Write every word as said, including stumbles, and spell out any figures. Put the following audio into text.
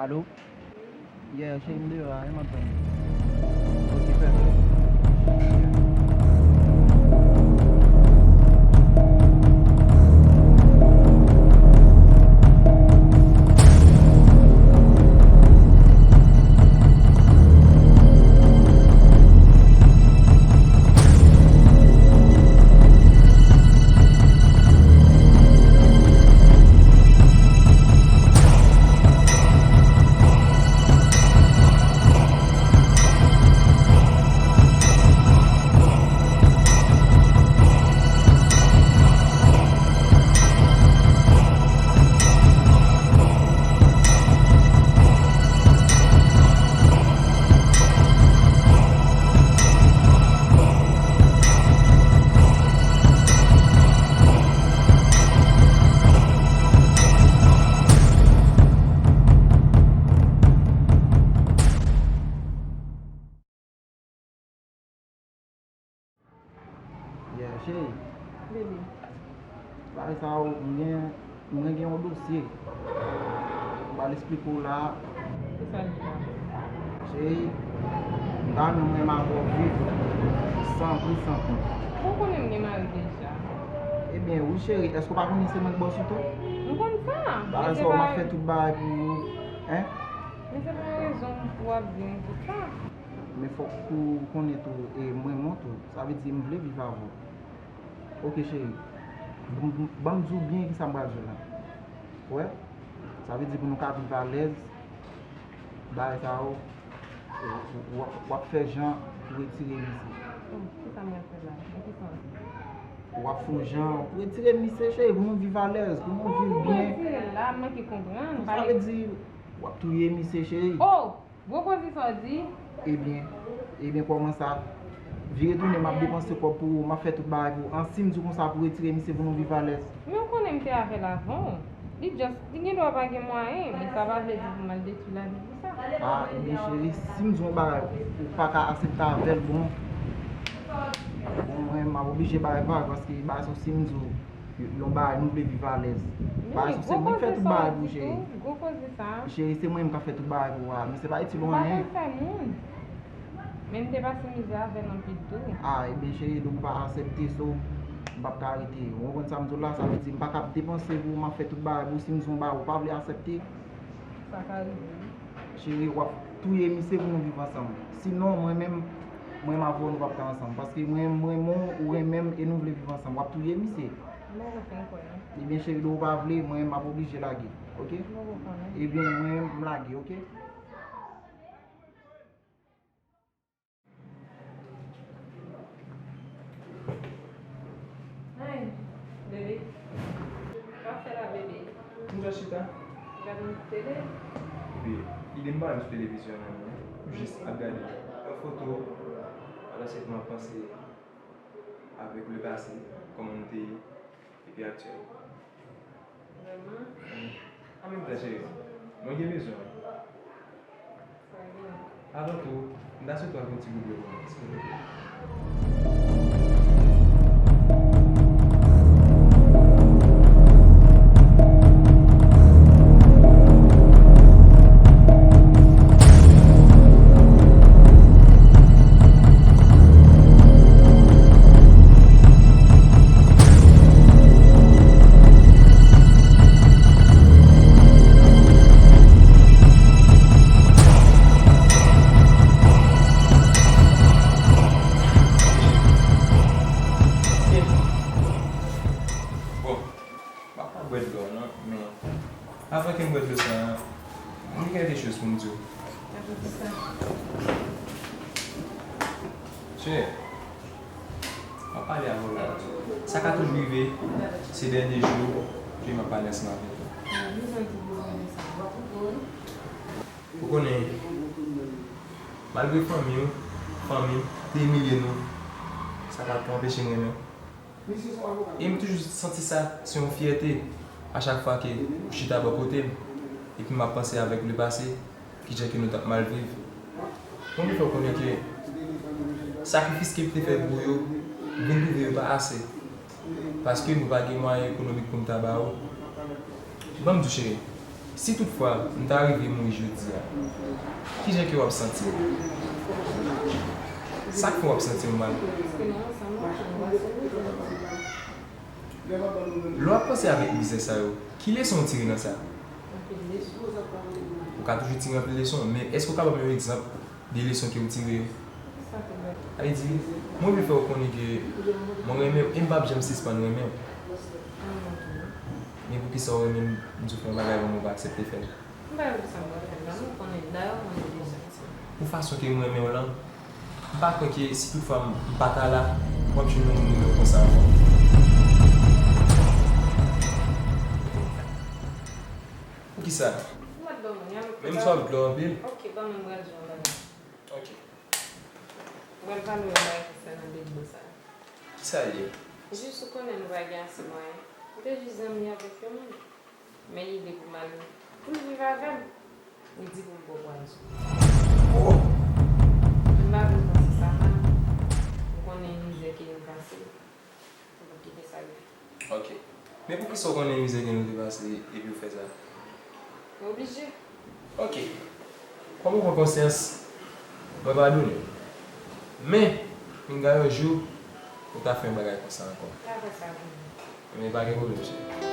Alo? Yeah, cheri, m deyò a, e m ap tann. Ok, fè byen. Yeah, cheri. Bebe. Bagay sa yo, mwen gen, mwen gen yon dosye. M pral esplike w la. Kisa l ye la? Cheri, m ta renmen mwen avè w viv san pri san kont. Ou konnen m gen mari deja. Ebyen, wi cheri, èske w pa konnen se mwen k bòs ou tou? M konn sa. Bagay sa yo, m ap fè tout bagay pou ou. Hein? Men se pa yon rezon pou w ap di m tout sa. Men fòk ou konnen tou, e m renmen w tou. Sa vle di m vle viv avè w. Ok, cheri. Ban m, ban m di w byen kisa m pral di w la. Ou wè? Sa vle di pou nou ka viv alèz, bagay sa yo, w, w, w ap, w ap fè jan pou retire misye. Bon, kisa m pral fè la? Nan ki sans? W ap fè yon jan pou retire misye, cheri, pou nou viv alèz, pou nou viv byen. Kòman pou retire l la? M manke konprann. Sa vle di, w ap touye misye, cheri. Oh! Gwo koze sa w di. Ebyen, ebyen, kòman sa? Vire tounen, m ap depanse kòb pou ou, m ap fè tout bagay pou ou. An, si m di w konsa pou retire misye pou nou viv alèz. Men w konnen m te avè l avan w. Li just, li gen dwa pa gen mwayen, men sa pa vle di pou m al detwi lavi pou sa. Ah, ebyen, cheri, si m di w yon bagay, ou pa ka aksepte avè l, bon. Bon, mwen, m ap oblije bay vag, paske bagay sa, si m di w, yon bagay, nou vle viv alèz. Bagay sa, se mwen k fè tout bagay pou ou, cheri. Gwo koze sa. Cheri, se mwen menm k ap fè tout bagay pou ou a. Men se pa itil ou anyen. M pa konn fè moun. Men m te pase mizè avè l anpil tou. Ah, ebyen, cheri, donk ou pa aksepte, so, m p ap ka rete. Ou konprann sa m di w la? Sa vle di, m pa ka ap depanse pou ou, m ap fè tout bagay pou ou. Si m di w yon bagay, ou pa vle aksepte. Sa ka rive, wi. Cheri, w ap touye misye pou nou viv ansanm. Sinon, mwen menm, mwen menm avè w, nou p ap ka ansanm. Paske mwen, mwen renmen w, ou renmen m, e nou vle viv ansanm. W ap touye misye. M poko fin kwè, non. Ebyen, cheri, depi w pa vle, mwen, m ap oblije lage, ok? M poko konnen. Ebyen, mwen, m lage, ok? Hey, bebe. Sa w ap fè la, bebe? M just chita. Gade yon ti tele? Epi, ide m pa menm sou televizyon an, non. M jis ap gade yon foto, pandan se tan m ap panse avèk le pase, kòman nou te ye, epi aktyèl. Vrèman? An menm tan, cheri, mwen gen bezwen w. Sa gen? Avan tou, m ta swete w ak yon ti goute pou mwen, silvouplè. Bon, m ap pa bwè dlo a non, men avan ke m bwè dlo sa a, m gen kèlke choz pou m di w. Chè, m ap pale avè w la. Sa ka toujou rive, se dènye jou ke m ap pale ansanm avèk ou. Ou konnen, malgre fanmi w, fanmi m te imilye nou, sa pa t anpeche m renmen w. E m toujou santi sa, se yon fyète a chak fwa ke ou chita bò kote m, epi m ap panse avèk le pase, kijan ke nou t ap mal viv. Mwen vle fè w konnen ke sakrifis ke m te fè pou yo, vin twouve yo pa ase, paske nou pa gen mwayen ekonomik pou n ta ba yo. Ban m di w, cheri, Si toutfwa m ta rive mouri jodi a, kijan ke w ap santi w? Sa k fè w ap santi w mal? Lè w ap panse avèk mizè sa yo, ki leson w tire nan sa? Ou ka toujou tire anpil leson, men èske w ka ban m yon egzanp de leson ke w tire yo? Sa vle di, mwen vle fè w konnen ke mwen renmen w e m p ap janm sispann renmen w. Men poukisa w renmen m, m di w fè yon bagay pou mwen, ou pa aksepte fè l? M pa wè poukisa m pral fè l la, non, ou konnen, dayè ou konnen deja. Pou fason ke m renmen w lan, m pa kwè ke si toutfwa m, m pa ta la, w ap jwenn yon moun renmen w konsa ankò. Poukisa? Ou mèt ban mwen, y a lòt. Menm sa w ap dlo anpil. Ok, ban mwen, m pral di w yon bagay. Ok. Mwen pral pale w yon bagay konsènan de dlo sa. Kisa l ye? Jis ou konnen nou pa gen ase mwayen. M te jis zanmi avèk yon moun. Men lide pou m al, pou l viv avè m, li di pou m pran pwazon. Oh! M pa vle panse sa mal. M konnen mizè ke nou pase. Ou p ap kite sa rive. Ok. Men poukisa w konnen mizè ke nou te pase epi w fè sa? Mwen oblije. Ok. Kòm ou pran konsyans, mwen padone w. Men, pinga yon jou, ou ta fè yon bagay konsa ankò. Pa fè sa pou mwen. Men pa gen pwoblèm, cheri.